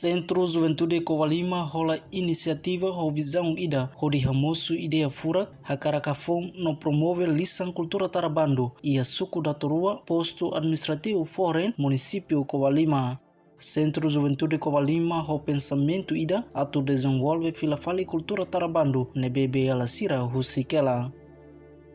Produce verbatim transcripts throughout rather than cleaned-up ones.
Sentru Juventude Covalima hola inisiativa ho vizaun ida hodi hamosu ideia furak, hakarak hafoun no promove lisan kultura tara bandu iha suku Dato Rua, postu administrativu Fohoren, munisípiu Covalima. Sentru Juventude Covalima ho pensamentu ida atu dezenvolve fila fali kultura tara bandu ne'ebé beiala sira husik hela.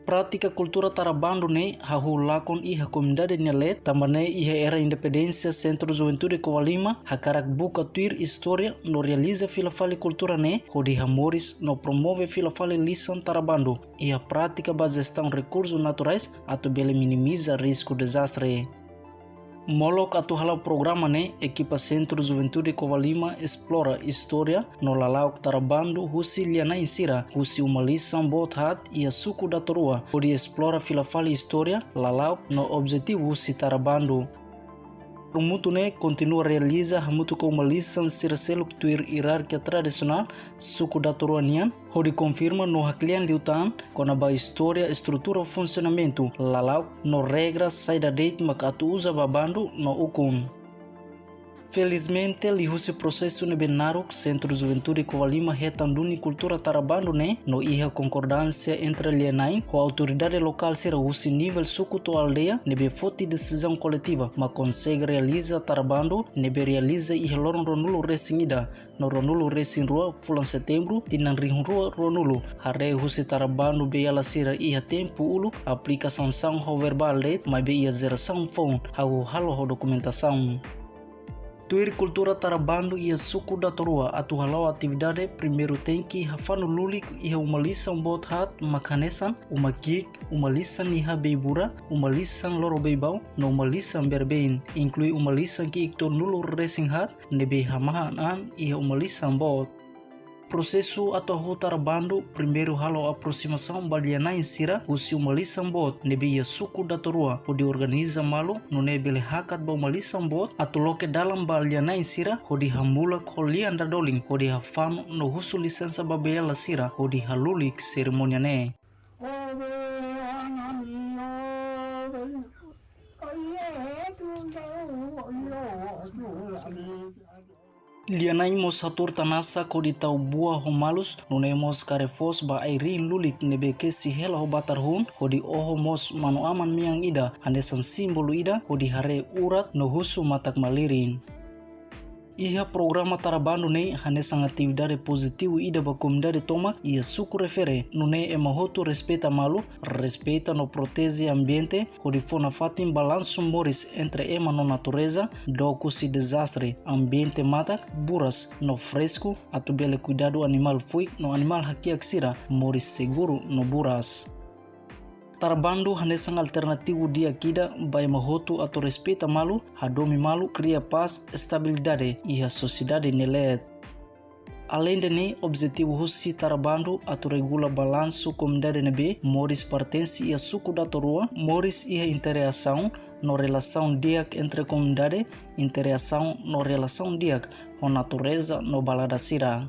Prátika kultura tara bandu ne'e hahú lakon iha komunidade nia leet, tanba ne'e iha era independénsia Sentru Juventude Covalima hakarak buka tuir istória no realiza fila fali kultura ne'e hodi hamoris no promove fila fali lisan tara bandu iha prátika ba jestaun rekursu naturais atu bele minimiza risku dezastre. Molok atu hala'o programa ne'e, ekipa Sentru Juventude Covalima esplora istória no lala'ok tara bandu husi lia-na'in sira, husi uma lisan boot haat iha suku Dato Rua, hodi esplora fila fali istória, lala'ok no objetivu husi tara bandu. Hamutuk ne'e kontinua realiza hamutuk ho uma lisan sira seluk tuir ierarkia tradisionál suku Dato Rua nian, hodi konfirma no haklean liután kona-ba istória, estrutura, funsionamentu, lala'ok no regra saida de'it mak atu uza ba bandu no ukun. Felizmente, liuhusi prosesu ne'ebé naruk, Sentru Juventude Covalima hetan duni kultura tara bandu ne'e no iha konkordánsia entre lia-na'in ho autoridade lokál sira husi nivel suku to'o aldeia ne'ebé foti desizaun koletiva mak konsege realiza tara bandu ne'ebé realiza iha loron ruanulu resin ida no ruanulu resin rua fulan Setembru tinan rihun rua ruanulu, haree husi tara bandu beiala sira iha tempu uluk aplika sansaun ho verbál de'it maibé iha jerasaun foun hahú halo ho dokumentasaun. Tuir kultura tara bandu iha suku Dato Rua, atu hala'o atividade primeiru tenke hafanu lulik iha uma lisan boot haat mak hanesan uma ki'ik, uma lisan iha bei-bura, uma lisan loro-beibau, no uma lisan beibein, inklui uma lisan ki'ik tolunulu resin haat ne'ebé hamahan an iha uma lisan boot. Prosesu atu hahú tara bandu, primeiru halo aprosimasaun ba lia-na'in sira husi uma lisan boot ne'ebé iha suku Dato Rua, hodi organiza malu nune'e bele hakat ba uma lisan boot atu loke dalan ba lia-na'in sira hodi hamulak ho lian dadolin hodi hafanu no husu lisensa ba beiala sira hodi halulik serimónia ne'e. Lia-na'in mós hatuur tanasak hodi tau buah ho malus, nune'e mós kare foos ba ai-riin lulik ne'ebé kesi hela ho batar hun, hodi oho mós manu-aman mean ida hanesan símbolu ida hodi haree urat no husu matak-malirin. Iha programa tara bandu ne'e hanesan atividade pozitivu ida ba komunidade tomak iha suku refere, nune'e ema hotu respeita malu, respeita no proteje ambiente, hodi fó nafatin balansu moris entre ema no natureza, dook husi dezastre ambiente matak, buras no fresku, atu bele kuidadu animál fuik no animál hakiak sira moris seguru no buras. Tara bandu hanesan alternativu di'ak ida ba ema hotu atu respeita malu, hadomi malu, kria pás, estabilidade iha sosiedade nia leet. Aleinde ne'e, objetivu husi tara bandu atu regula balansu komunidade ne'ebé moris pertense iha suku Dato Rua, moris iha interasaun no relasaun di'ak entre komunidade, interasaun no relasaun di'ak ho natureza no balada sira.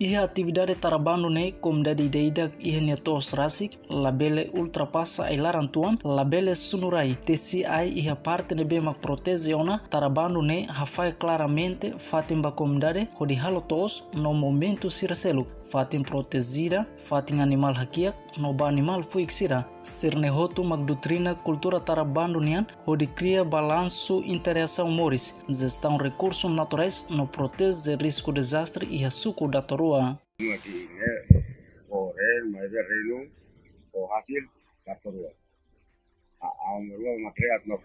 Iha atividade tara bandu ne'e komunidade ida-idak iha nia to'os rasik, labele ultrapasa ai-laran tuan, labele sunu rai, tesi ai iha parte ne'ebé mak proteje ona, tara bandu ne'e hafahe klaramente fatin ba komunidade hodi halo to'os no momentu sira seluk, fatin protejida, fatin animál hakiak no ba animál fuik sira. Sira-ne'e hotu mak doutrina kultura tara bandu nian hodi kria balansu interasaun moris, jestaun rekursu naturais no proteje risku dezastre iha suku Dato Rua. Mati ini, Fohoren, maibé reinu, ho hasil, Dato Rua. A, a, merua makleat nok,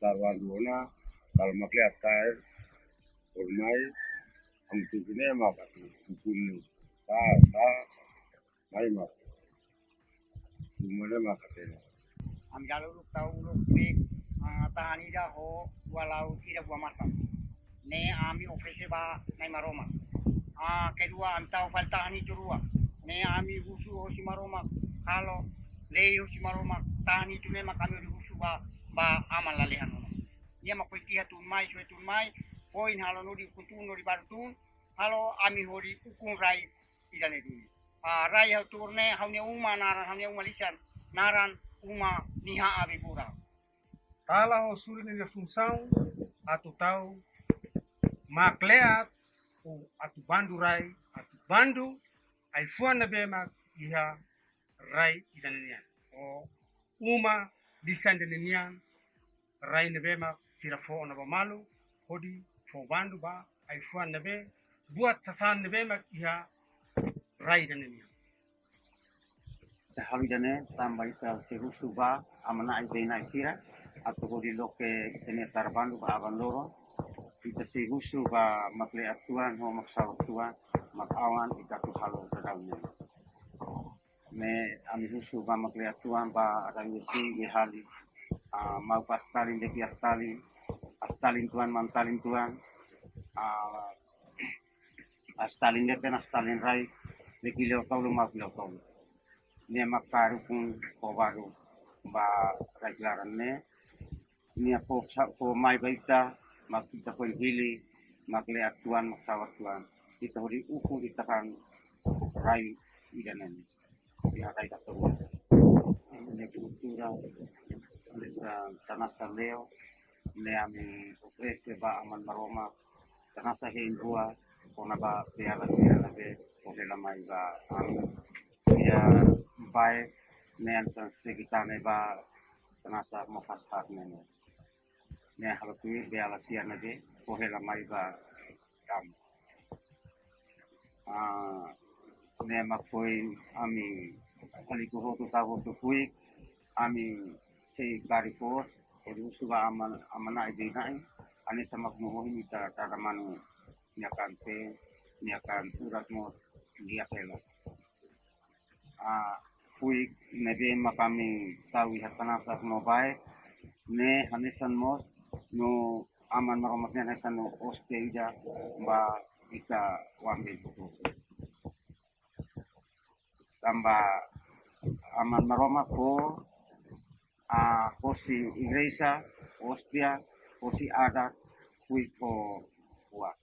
tarwan duona, kalau makleat kaer, ormai, am tukine mak, tukun, ta, ta, mai mak. Uma ne'e mak katene. Ami dala uluk tau uluk be, ah, tahan ida ho, walau ida buah matan. Ne'e ami oferese ba Na'i Maromak. Ah, kedua ami tau fali tahan hitu rua. Ne'e ami husu hosi Maromak. Kalau lei hosi Maromak, tahan hitu ne'e mak ami husu ba, ba aman lalehan ona. Nia mak foin tiha tun mai, sue tun mai, foin halo nodi ukun tun, nodi baru tun, halo ami hodi ukun rai ida-ne'e duni. Ah, rai ha'u tuur ne'e, ha'u-nia uma naran, ha'u-nia uma lisan naran, uma Niha Abi Bura. Tala ho suri nia funsaun atu tau Makleat ou atu bandu rai, atu bandu ai-fuan ne'ebé mak iha rai ida-ne'e nian. Ou uma lisan ida-ne'e nian, rai ne'ebé mak sira fó ona ba malu, hodi fó bandu ba ai-fuan ne'ebé, buat sasán ne'ebé mak iha rai ida-ne'e nian. Ita halo ida-ne'e tanba ita sei husu ba aman-na'in, bein-na'in sira, atu hodi loke ita-nia tara bandu ba aban-bainrua. Ita sei husu ba Makleat Tuan ho Maksaur Tuan, mak awan ita atu halo daudaun ne'e. Ne'e ami husu ba Makleat Tuan ba Adawi Yesi, Yehali, ah, mau ba Stalin, Deki Stalin, Stalin Tuan, Man Stalin Tuan, ah, Stalin Deki, Stalin Rai, Deki Leotolu, Mau Leotolu. Ne'e mak karik pun ko baru ba rai klaran ne'e. Nia fó sa-, fó mai ba ita, mak ita foin hili, Makleat Tuan, Maksaur Tuan. Ita hodi ukun ita-nia rai ida-ne'e. Nia rai ida-ne'e. Nia kultura, nia tanasa leo, ne'e ami oferese ba Aman Maromak, tanasa hein rua, kona-ba beiala sira ne'ebé fó hela mai ba ami. Iha bae ne'e ami sei kitaun ba tanasa mós haat-haat ne'e. Ne'e halo tuir beiala sira ne'ebé fó hela mai ba ami. Ah, ne'e mak foin ami Kaliku hotu, tau hotu fuik, ami sei kari foos, hodi husu ba aman, aman-na'in, bein-na'in, hanesan mak no mohin ita tara manu nia kan pe, nia kan urat mós di'ak hela. Ah, fuik ne'ebé mak ami tau iha tanasa no bae, ne'e hanesan mós no Aman Maromak nian, hanesan no óstia ida ba ita oan-bein hotu. Tanba Aman Maromak fó, ah, hosi igreja, óstia, hosi adat, fuik ho fuat.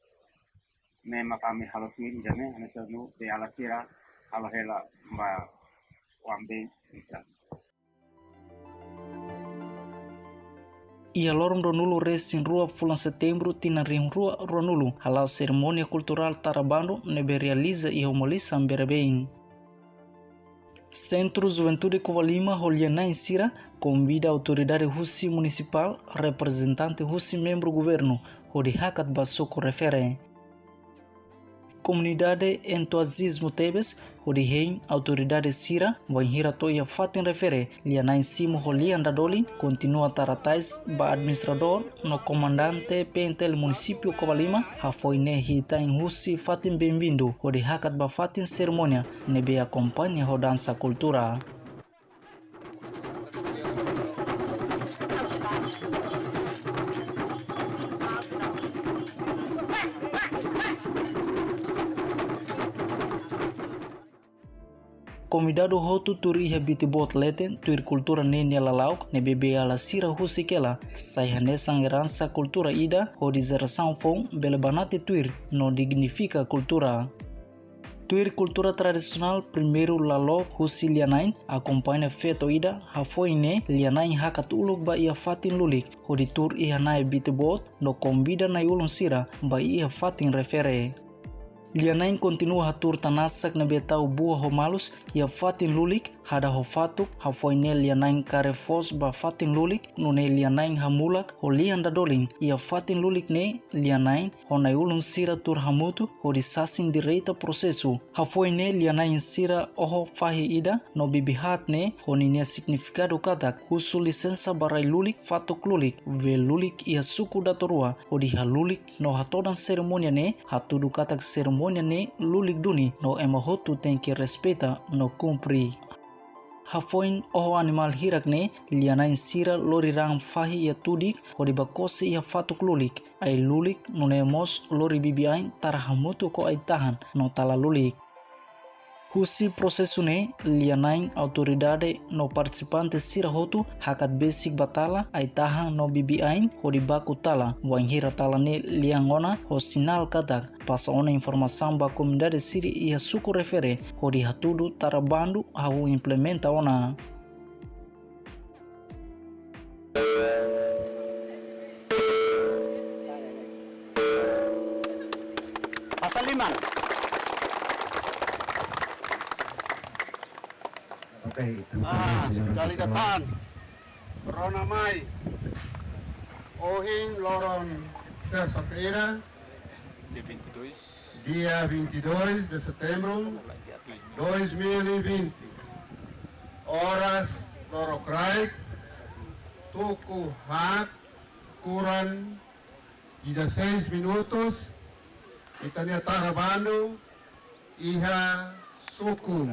Ne'e mak ami halo tuir ida-ne'e, hanesan no beiala sira halo hela ba oan-bein ita. Iha loron ruanulu-resin-rua fulan Setembru tinan rihun rua ruanulu, hala'o serimónia kulturál tara bandu ne'ebé realiza iha uma lisan Bera Bein. Sentru Juventude Covalima ho lia-na'in sira konvida autoridade husi munisipál, reprezentante husi membru governu, hodi hakat ba suku refere. Komunidade entuziazmu tebes hodi hein autoridade sira, bainhira to'o iha fatin refere, lia-na'in simu ho lian dadolin, kontinua tara tais ba administradór no komandante P N T L munisípiu Covalima, hafoin ne'e hi'it-tain husi fatin benvindu, hodi hakat ba fatin serimónia, ne'ebé akompaña ho dansa kultura. Konvidadu hotu tuur iha biti boot leten, tuir kultura ne'e nia lala'ok, ne'ebé beiala sira husik hela, sai hanesan eransa kultura ida, hodi jerasaun foun bele banati tuir, no dignifika kultura. Tuir kultura tradisionál, primeiru lalok husi lia-na'in akompaña feto ida, hafoin ne'e lia-na'in hakat uluk ba iha fatin lulik, hodi tuur iha na'i biti boot, no konvida na'i-ulun sira ba iha fatin refere. Lia-na'in kontinua hatuur tanasak ne'ebé tau buah ho malus iha fatin lulik, hada ho fatuk, hafoin ne'e lia-na'in kare foos ba fatin lulik, nune'e lia-na'in hamulak ho lian dadolin iha fatin lulik ne'e lia-na'in ho na'i-ulun sira tuur hamutuk hodi sasin direta prosesu. Hafoin ne'e lia-na'in sira oho fahi ida no bibi haat ne'e ho ninia signifikadu katak husu lisensa ba rai lulik, fatuk lulik, weel lulik iha suku Dato Rua hodi halulik no hatodan serimónia ne'e, hatudu katak serimónia ne'e lulik duni no ema hotu tenke respeita no kumpre. Hafoin oho animál hirak ne'e, lia-na'in sira lori raan fahi iha tudik hodi bá kose iha fatuk lulik, ai-lulik, nune'e mós lori bibi-ain tara hamutuk ho ai-tahan no tala lulik. Husi prosesu ne'e, lia-na'in, autoridade no partisipante sira hotu hakat besik ba tala, ai-tahan no bibi-ain hodi baku tala, wainhira tala ne'e lian ona ho sinál katak pasa ona informasaun ba komunidade sira iha suku refere hodi hatudu tara bandu hahú implementa ona. Ah, dali datang. Rona mai. Ohin loron tersa-feira, dia vinte e dois, dia vinte e dois de setembro dois mil e vinte. Oras lorokraik, tuku haat kurang dezasseis minutos, ita-nia tara bandu iha suku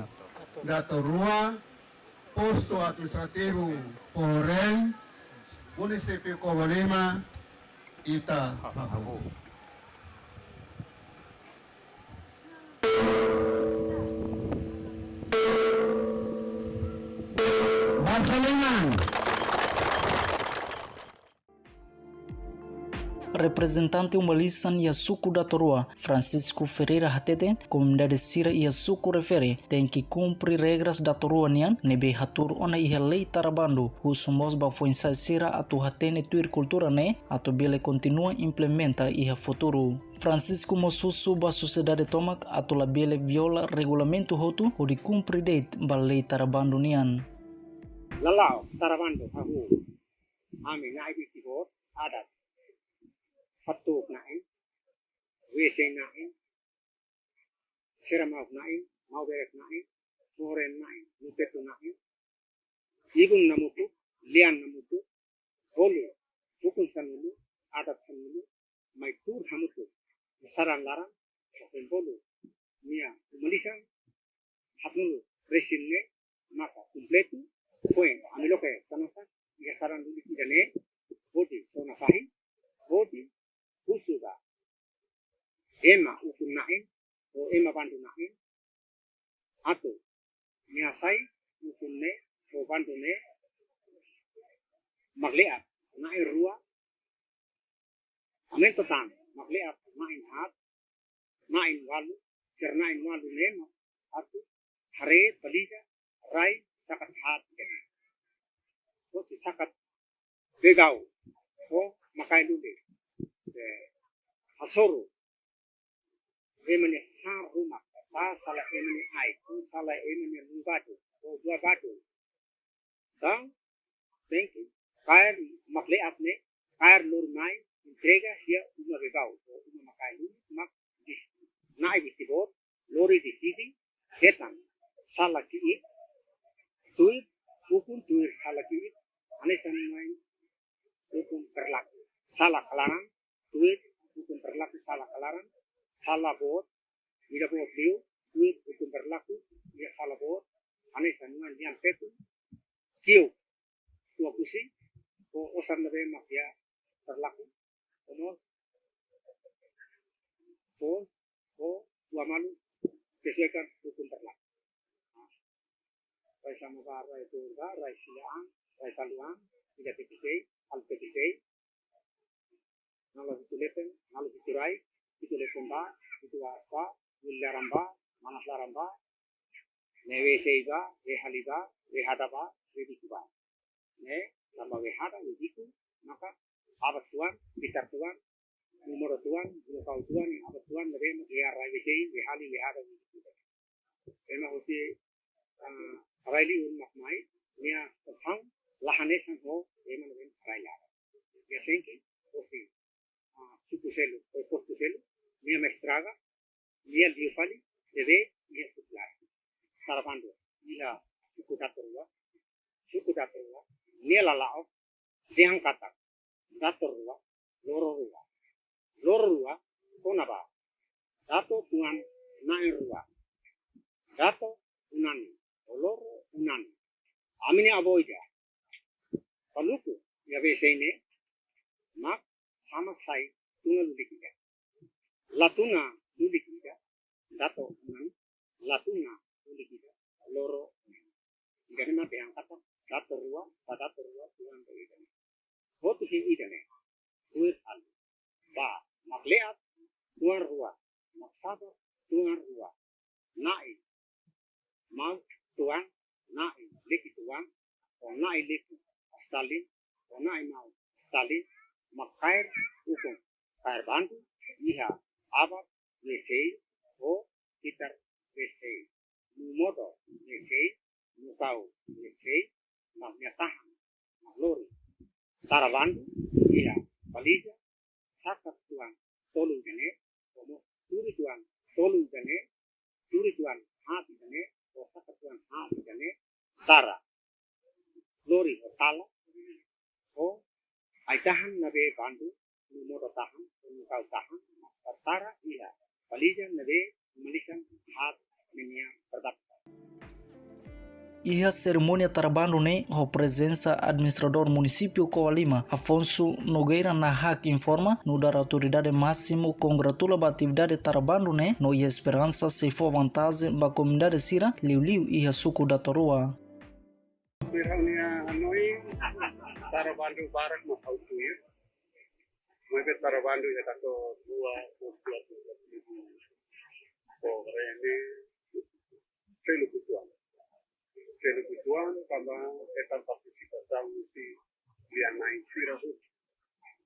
Dato Rua, postu administrativu Pohoreen, munisípiu Covalima, ita hahú. Barcelona. Reprezentante uma-lisan iha suku Dato Rua, Francisco Ferreira hateten, komunidade sira iha suku refere tenke kumpre regras Dato Rua nian ne'ebé hatuur ona iha lei tara bandu, husu mós ba foin-sa'e sira atu hatene tuir kultura ne'e atu bele kontinua implementa iha futuru. Francisco mós husu ba sosiedade tomak atu labele viola regulamentu hotu hodi kumpre de'it ba lei tara bandu nian. Lala'ok tara bandu hahú. Ami na'i bisti-boot adat. Fatuk na'in, WC na'in, sira-mauk na'in, Maubere na'in, Pohoreen na'in, Lupetu na'in, ibun namutuk, lian namutuk, bolu, ukun sanulu, adat sanulu, mai tuur hamutuk, saran laran, saran bolu, nia uma-lisan, haatnulu resin ne'e maka kompletu, foin ami loke tanasa iha saran lulik ida-ne'e, hodi sona fahi, hodi husu ba ema ukun na'in, ou ema bandu na'in, atu nia hasai ukun ne'e, ou bandu ne'e, Makle'at na'in rua, aumenta tan, Makle'at na'in haat, na'in walu, sira na'in walu ne'e mak atu haree, baliza, rai, sakat haat. Hosi sakat Bebau, ho Makae Lule, eh, hasoru ema nia sasán ruma, ba sala ema nia ai, ba sala ema nia luan badu, ou buat badu. Tan, tenke kaer Makle'at ne'e, kaer lori mai, entrega iha uma Bebau, ou uma Makae Lule, mak di na'i bisti-boot, lori deside, hetan sala ki'ik, tuir ukun tuir sala ki'ik, hanesan mai ukun berlaku. Sala kalaran, tuir ukun berlaku sala kalaran, sala boot, ida boot liu, tuir ukun berlaku, iha sala boot, hanesan mai lian feto, ki'ik, tua kusi, ou osan ne'ebé mak iha berlaku, ou mós, ou, ou tua malu, sesuaikan ukun berlaku. Rai sama ba, rai tuur ba, rai sila an, rai sanulu an, ida tekisei, haat tekisei, sanulu hitu leten, sanulu hitu rai, hitu leten ba, hitu aas ba, hitu laran ba, manas laran ba, ne'e WC ba, wehali ba, wehada ba, webiku ba. Ne'e, tanba wehada, webiku, maka, abat tuan, bitar tuan, númeru tuan, bulukau tuan, abat tuan, ne'ebé mak iha rai WC, wehali, wehada, webiku. Ema hosi, ah, rai liur mak mai, nia sasán la hanesan ho ema ne'ebé rai laran. Nia tenke hosi, ah, suku seluk, ou postu seluk, nia mai estraga, nia liu fali, ne'ebé nia suku laran. Tara bandu, iha suku Dato Rua, suku Dato Rua, nia lala'ok, dehan katak, Dato Rua, Loro Rua. Loro Rua, kona-ba Dato Tuan Na'in Rua, Dato Unani, ou Loro Unani. Ami-nia avó ida, baluku iha WC ne'e, mak hamas sai tuna lulik ida. La tuna lulik ida, Dato Unani, la tuna lulik ida, Loro Unani. Ida-ne'e mak dehan katak Dato Rua, ba Dato Rua, tuan ba ida-ne'e. Hotu iha ida-ne'e, tuir alu. Ba, Makle'at, tuan rua, Maksaba, tuan rua, Na'in, maun tuan, Na'in, leki tuan, ou Na'in leki, Stalin, ou Na'in maun, Stalin, mak kaer ukun, kaer bandu, iha, abat, WC, ou, hitar, WC, númeru, WC, no kau nia sei, mas nia tahan, mas lori tara bandu iha Balija, saka tuan tolu ida-ne'e, no mós turi tuan tolu ida-ne'e, turi tuan haat ida-ne'e, no saka tuan haat ida-ne'e, tara, lori ho tala, ho ai-tahan ne'ebé bandu no modo tahan, no kau tahan, mas tara iha Balija ne'ebé malisan haat ninia terdaftar. Iha serimónia tara bandu ne'e, ho prezensa Administradór Munisípiu Covalima, Afonso Nogueira Nahak informa, nu'udar autoridade másimu kongratula ba atividade tara bandu ne'e, no iha esperansa sei fó vantajen ba komunidade sira, liuliu iha suku Dato Rua. Tuir ha'u-nia hanoin, tara bandu barak mak ha'u tuir. Maibé tara bandu iha Dato Rua, Portu, Portu, Portu, Rene, seluk uitoan. Seluk uitoan, tanba hetan partisipasaun husi lia-na'in sira hotu.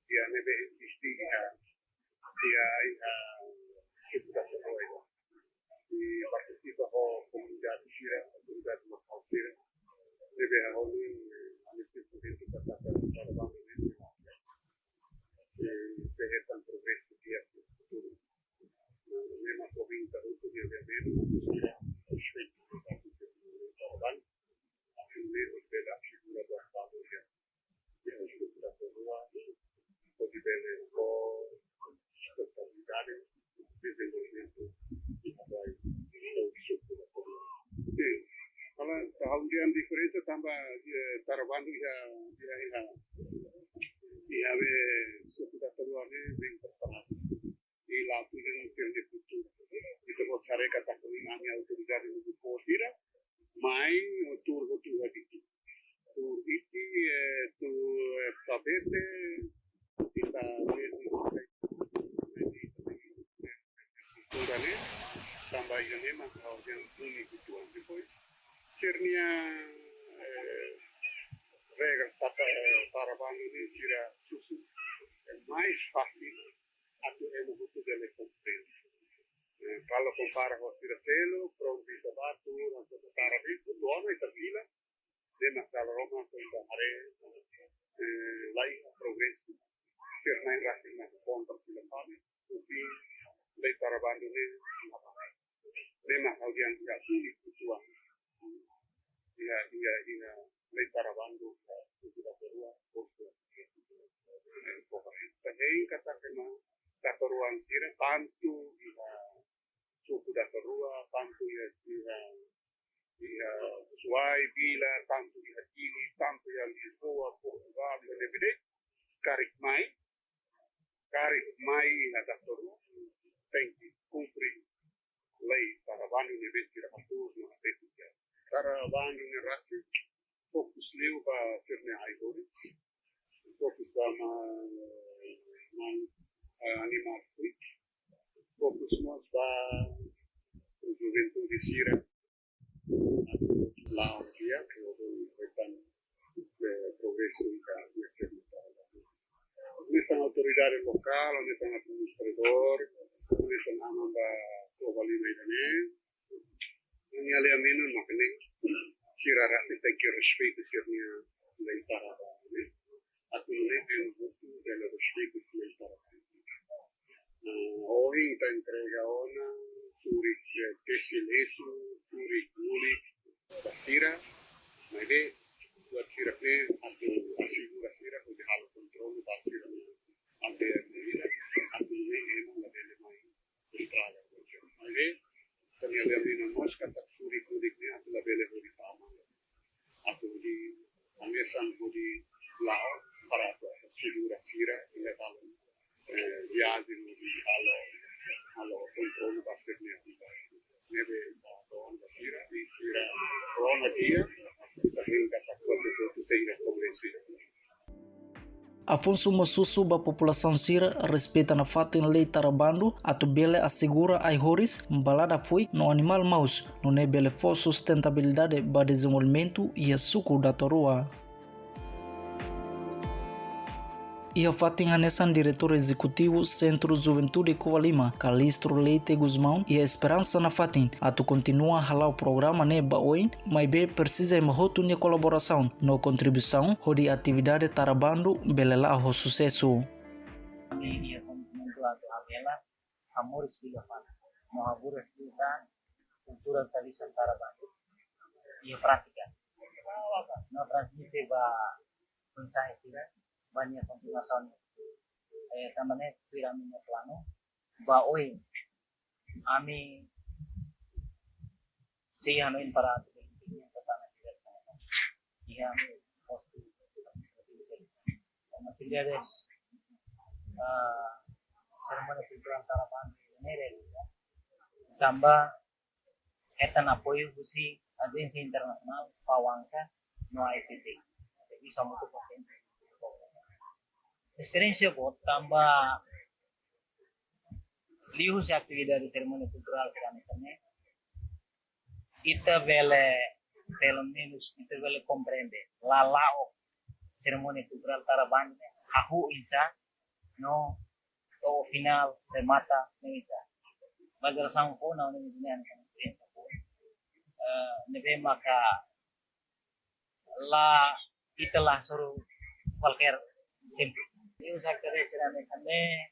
Lia ne'ebé eziste iha, iha, iha suku Dato Rua. I partisipa ho komunidade sira, komunidade lokál sira. Ne'ebé ha'u hanoin, eh, ami sira dentro da casa para bandu ne'e. Eh, se hetan progresu di'ak futuru. Memang pemerintah untuk dia dia dia sira respect korban. Akhirnya beda figura buat baru ya. Yang sudah keluar, kau di bawah kau stabilitas desenvolvimentu di apa itu suku. Oke, kalau tahun dia diferensa tanba, eh, tara bandu ya, ya, ya, ya, eh, suku Dato Rua ne'e bem preparado. I la tuju no tiempo de futuru. Ita-boot haree katak ami autoridade no povo sira mai, tuur hotu iha Dili. Tuur Dili, eh, tuur, eh, Tafete, ita, tanba ida-ne'e mak ha'u dehan úniku tuan. Depois, sira-nia, eh, regra tata, eh, tara bandu ne'e sira susar. É mais fácil atu ema hotu bele komprende. Eh, kalau kompara ho sira seluk, prontu ita bá tuur, atu tara bem, tuur ona ita fila, dehan dala ruma ita haree, eh, la iha progresu, sira na'in rasik mak kontra fila fali, oke, lei tara bandu ne'e, dehan ha'u dehan úniku tuan. Iha, iha, iha, lei tara bandu, iha, suku Dato Rua, postu, eh, pokoknya. Sehingga tak kena Dato Rua sira, tantu iha suku Dato Rua, tantu iha, iha, iha Suai, Vila, tantu iha Dili, tantu iha Lisboa, Portugal, iha ne'ebé de'it, karik mai, karik mai iha Dato Rua, tenke kumpre lei tara bandu ne'ebé sira hatuur no hatete tiha. Tara bandu ne'e rasik fokus liu ba sira-nia ai-horis, fokus ba ma-, man, eh, animál fui, fokus mós ba juventude sira, atu la'o di'ak, atu hetan, eh, progresu ka, eh, mesak autoridade lokál, mesak administradór, mesak aman ba Covalima ida-ne'e. Ami hanoin mak ne'e, sira rasik tenke respeitu sira-nia lei tara bandu ne'e. Atu nune'e ema hotu bele respeitu lei tara bandu. Nah, ohin ita entrega ona, tuur, eh, tesi lesu, tuur, kulik, ba sira, maibé buat sira ne'e atu asegura sira, hodi halo kontrolu ba sira, atu, atu nune'e ema labele mai estraga. Maibé, ita-nia lei mós katak tuur, kulik ne'e atu labele hodi tama. Atu hodi hanesan hodi la'o para atu asegura sira, sira bele, eh, viajen hodi halo, halo kontrolu ba sira-nia vida. Ne'ebé, ba, ba sira, i sira rona di'ak, ita hein katak kuandu ita tenke progresu. Afonso mós husu ba populasaun sira respeita nafatin lei tara bandu atu bele asegura ai-horis, balada foin no animál maus, nune'e bele fó sustentabilidade ba dezenvolvimentu iha suku Dato Rua. Iha fatin hanesan Diretór Ezekutivu Sentru Juventude Covalima, Calixto Leite Gusmão, iha esperansa nafatin atu kontinua hala'o programa ne'e ba oin, maibé presiza ema hotu nia kolaborasaun no kontribuisaun hodi atividade Tara Bandu bele la'o ho susesu. Ami iha komitmentu atu habelar, hamoris fila fali, no haburas liután kultura tradisionál Tara Bandu iha prátika, no transmite ba foin-sa'e sira, ba nia kontinuasaun. Eh, tanba ne'e tuir ami-nia planu, ba oin ami sei hanoin para atu iha postu atividades, ah, serimónia kulturál Tara Bandu ne'e realiza tanba hetan apoiu husi ajénsia internasionál, PAWANKA no A I P T. Jadi, hamutuk potente. Esperiénsia boot tanba liuhusi atividade serimónia kulturál sira hanesan ne'e, ita bele, pelumenus, ita bele komprende lala'ok serimónia kulturál Tara Bandu ne'e hahú oinsá, no to'o finál, remata ne'e oinsá. Ba jerasaun foun, na ne'e, ne'e, ne'e, eh, ne'ebé maka la, ita la hasoru kualkér tempu. Liuhusi atividade sira hanesan ne'e,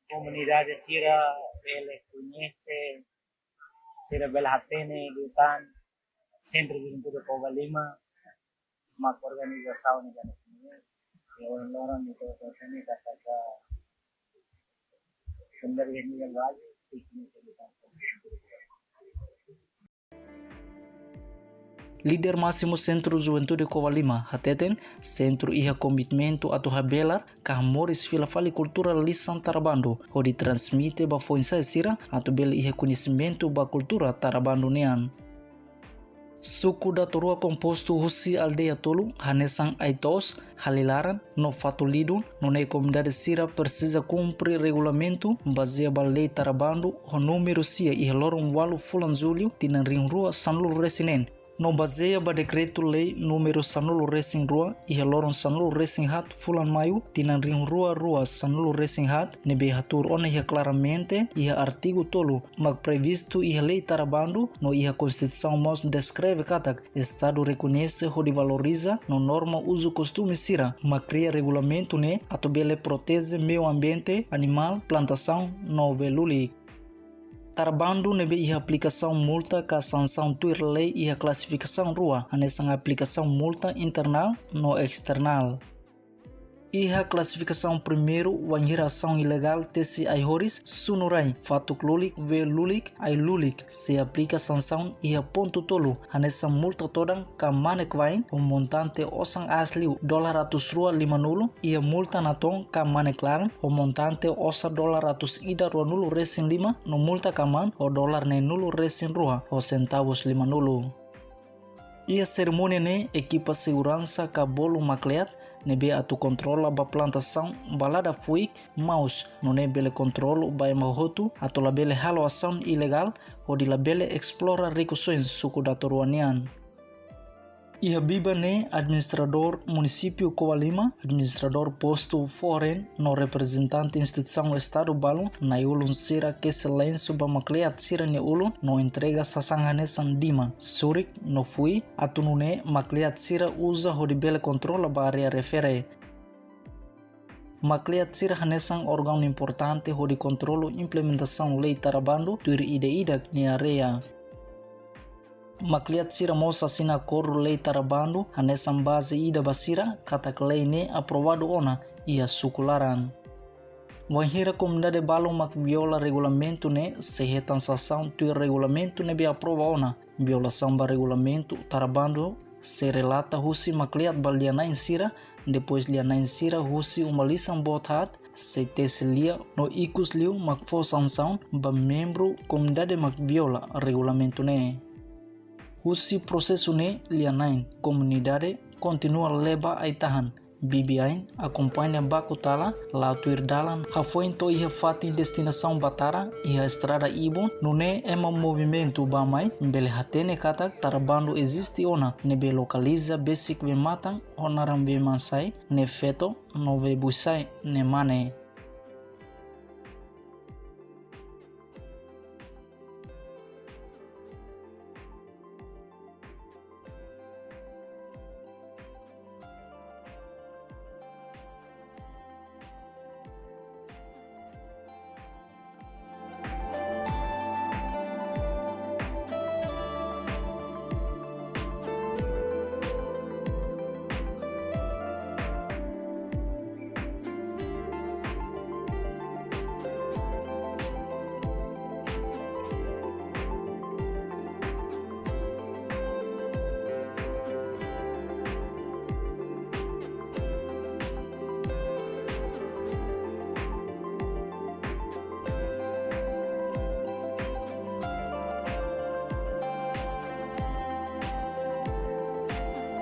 komunidade sira bele koñese, sira bela hatene liután Sentru Juventude Covalima, mak organizasaun ne'e hanesan ne'e. Iha ohin loron ita atu hatene katak sendiri nivel base, signifikan. Líder másimu Sentru Juventude Covalima hateten, sentru iha komitmentu atu habelar ka hamoris fila fali kultura lisan Tara Bandu, hodi transmite ba foin-sa'e sira atu bele iha koñesimentu ba kultura Tara Bandu nian. Suku Dato Rua kompostu husi aldeia tolu, hanesan Aitoos, Halilaran no Fatulidun, nune'e komunidade sira presiza kumpre regulamentu bazeia ba lei Tara Bandu ho númeru sia iha loron ualu fulan Jullu tinan rihun rua sanulu resin neen, no bazeia ba dekretu-lei númeru sanulu resin rua iha loron sanulu resin haat fulan Maiu tinan rihun rua rua sanulu resin haat, ne'ebé hatuur ona iha klaramente iha artigu tolu, mak previstu iha lei Tara Bandu no iha Konstituisaun mós deskreve katak Estadu rekoñese hodi valoriza no norma uzu kostume sira, mak kria regulamentu ne'e atu bele proteje meiu ambiente, animál, plantasaun no bee lulik. Tara Bandu ne'ebé iha aplikasaun multa ka sansaun tuir lei iha klasifikasaun rua, hanesan aplikasaun multa internál no esternál. Iha klasifikasaun primeiru, wainhira asaun ilegál tesi ai-horis, sunu rai, fatuk lulik, bee lulik, ai lulik, sei aplika sansaun iha pontu tolu, hanesan multa todan ka mane-kuain, ho montante osan aas liu dolar atus rua limanulu, iha multa natoon ka mane-klaran, ho montante osan dolar atus ida ruanulu resin lima, no multa kamaan, ho dolar neenulu resin rua, ho sentavus limanulu. Iha serimónia ne'e ekipa seguransa ka bolu makleat ne'ebé atu kontrola ba plantasaun balada fuik, maus, nune'e bele kontrolu ba ema hotu atu labele halo asaun ilegál hodi labele esplora rikusoin suku Dato Rua nian. Iha biban ne'e administradór munisípiu Covalima, administradór postu Foren no reprezentante instituisaun Estadu balu, na'i-ulun sira kesi lensu ba makleat sira-nia ulun no entrega sasán hanesan diman, surik no fui, atu nune'e makleat sira uza hodi bele kontrola ba área refere. Makleat sira hanesan órgaun importante hodi kontrolu implementasaun lei Tara Bandu tuir ida-idak nia área. Makleat sira mós asina akordu lei Tara Bandu hanesan baze ida ba sira katak lei ne'e aprovadu ona iha suku laran. Wainhira komunidade balu mak viola regulamentu ne'e sei hetan sansaun tuir regulamentu ne'ebé aprova ona. Violasaun ba regulamentu Tara Bandu sei relata husi makleat ba lia-na'in sira, depois lia-na'in sira husi uma lisan boot haat, sei tesi lia no ikus liu mak fó sansaun ba membru komunidade mak viola regulamentu ne'e. Husi prosesu ne'e lia-na'in komunidade kontinua leba ai-tahan, Bibi-ain akompaña baku tala, la'o tuir dalan, hafoin to'o iha fatin destinasaun Batara, iha estrada ibun, nune'e ema movimentu bá-mai, bele hatene katak tara bandu eziste ona, ne'ebé lokaliza besik bee-matan, ho naran bee-mansai, ne'e feto, no bee-buisai, ne'e mane.